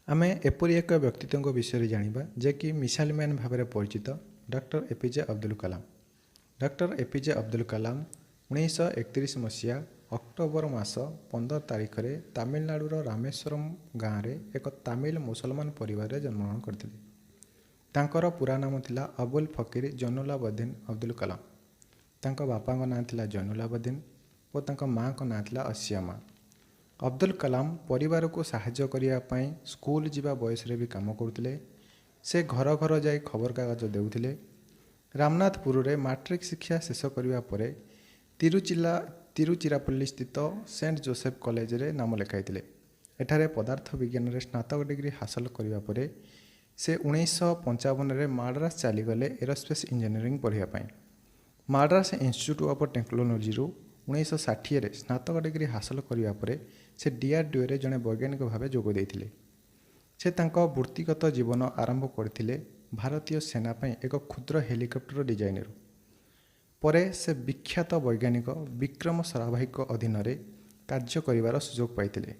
ଆମେ ଏପରି ଏକ ବ୍ୟକ୍ତିତ୍ୱଙ୍କ ବିଷୟରେ ଜାଣିବା ଯେ କି ମିସାଇଲ୍ ମ୍ୟାନ୍ ଭାବରେ ପରିଚିତ doctor A P J Abdul Kalam. Doctor A P J Abdul Kalam 1931 ମସିହା ଅକ୍ଟୋବର ମାସ 15 ତାରିଖରେ ତାମିଲନାଡ଼ୁର ରାମେଶ୍ୱରମ ଗାଁରେ ଏକ ତାମିଲ ମୁସଲମାନ ପରିବାରରେ ଜନ୍ମଗ୍ରହଣ କରିଥିଲେ। ତାଙ୍କର ପୁରା ନାମ ଥିଲା ଅବୁଲ ଫକୀର ଜୈନୁଲାବଦ୍ଦିନ ଅବଦୁଲ କଲାମ। ତାଙ୍କ ବାପାଙ୍କ ନାଁ ଥିଲା ଜୈନୁଲାବଦ୍ଦିନ ଓ ତାଙ୍କ ମାଆଙ୍କ ନାଁ ଥିଲା ଅସିୟାମା। ଅବଦୁଲ କଲାମ ପରିବାରକୁ ସାହାଯ୍ୟ କରିବା ପାଇଁ ସ୍କୁଲ ଯିବା ବୟସରେ ବି କାମ କରୁଥିଲେ। ସେ ଘର ଘର ଯାଇ ଖବରକାଗଜ ଦେଉଥିଲେ। ରାମନାଥପୁରରେ ମାଟ୍ରିକ ଶିକ୍ଷା ଶେଷ କରିବା ପରେ ତିରୁଚିରାପଲ୍ଲୀ ସ୍ଥିତ ସେଣ୍ଟ ଜୋସେଫ କଲେଜରେ ନାମ ଲେଖାଇଥିଲେ। ଏଠାରେ ପଦାର୍ଥ ବିଜ୍ଞାନରେ ସ୍ନାତକ ଡିଗ୍ରୀ ହାସଲ କରିବା ପରେ ସେ 1955ରେ ମାଡ୍ରାସ ଚାଲିଗଲେ ଏରୋସ୍ପେସ୍ ଇଞ୍ଜିନିୟରିଂ ପଢ଼ିବା ପାଇଁ। ମାଡ୍ରାସ ଇନଷ୍ଟିଚ୍ୟୁଟ୍ ଅଫ୍ ଟେକ୍ନୋଲୋଜିରୁ 1960ରେ ସ୍ନାତକ ଡିଗ୍ରୀ ହାସଲ କରିବା ପରେ ସେ ଡିଆର୍ଡିଓରେ ଜଣେ ବୈଜ୍ଞାନିକ ଭାବେ ଯୋଗ ଦେଇଥିଲେ। ସେ ତାଙ୍କ ବୃତ୍ତିଗତ ଜୀବନ ଆରମ୍ଭ କରିଥିଲେ ଭାରତୀୟ ସେନା ପାଇଁ ଏକ କ୍ଷୁଦ୍ର ହେଲିକପ୍ଟର ଡିଜାଇନରୁ। ପରେ ସେ ବିଖ୍ୟାତ ବୈଜ୍ଞାନିକ ବିକ୍ରମ ସାରାଭାଇଙ୍କ ଅଧୀନରେ କାର୍ଯ୍ୟ କରିବାର ସୁଯୋଗ ପାଇଥିଲେ।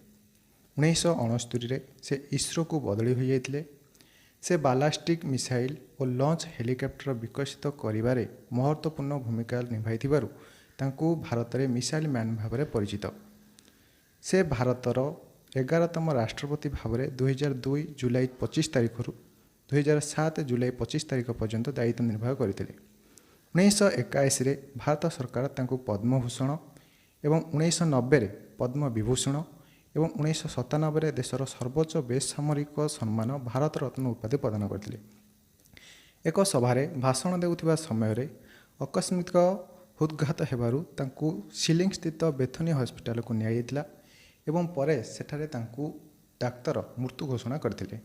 1969ରେ ସେ ଇସ୍ରୋକୁ ବଦଳି ହୋଇଯାଇଥିଲେ। ସେ ବାଲାଷ୍ଟିକ୍ ମିସାଇଲ୍ ଓ ଲଞ୍ଚ ହେଲିକପ୍ଟର ବିକଶିତ କରିବାରେ ମହତ୍ତ୍ୱପୂର୍ଣ୍ଣ ଭୂମିକା ନିଭାଇଥିବାରୁ ତାଙ୍କୁ ଭାରତରେ ମିସାଇଲ୍ ମ୍ୟାନ୍ ଭାବରେ ପରିଚିତ। ସେ ଭାରତର 11ତମ ରାଷ୍ଟ୍ରପତି ଭାବରେ 2002 ଜୁଲାଇ 25 ତାରିଖରୁ 2007 ଜୁଲାଇ 25 ତାରିଖ ପର୍ଯ୍ୟନ୍ତ ଦାୟିତ୍ୱ ନିର୍ବାହ କରିଥିଲେ। 1981ରେ ଭାରତ ସରକାର ତାଙ୍କୁ ପଦ୍ମଭୂଷଣ ଏବଂ 1990ରେ ପଦ୍ମବିଭୂଷଣ ଏବଂ 1997ରେ ଦେଶର ସର୍ବୋଚ୍ଚ ବେସାମରିକ ସମ୍ମାନ ଭାରତରତ୍ନ ଉପାଧି ପ୍ରଦାନ କରିଥିଲେ। ଏକ ସଭାରେ ଭାଷଣ ଦେଉଥିବା ସମୟରେ ଆକସ୍ମିକ ହୃଦଘାତ ହେବାରୁ ତାଙ୍କୁ ସିଲିଂ ସ୍ଥିତ ବେଥନି ହସ୍ପିଟାଲକୁ ନିଆଯାଇଥିଲା ଏବଂ ପରେ ସେଠାରେ ତାଙ୍କୁ ଡାକ୍ତର ମୃତ୍ୟୁ ଘୋଷଣା କରିଥିଲେ।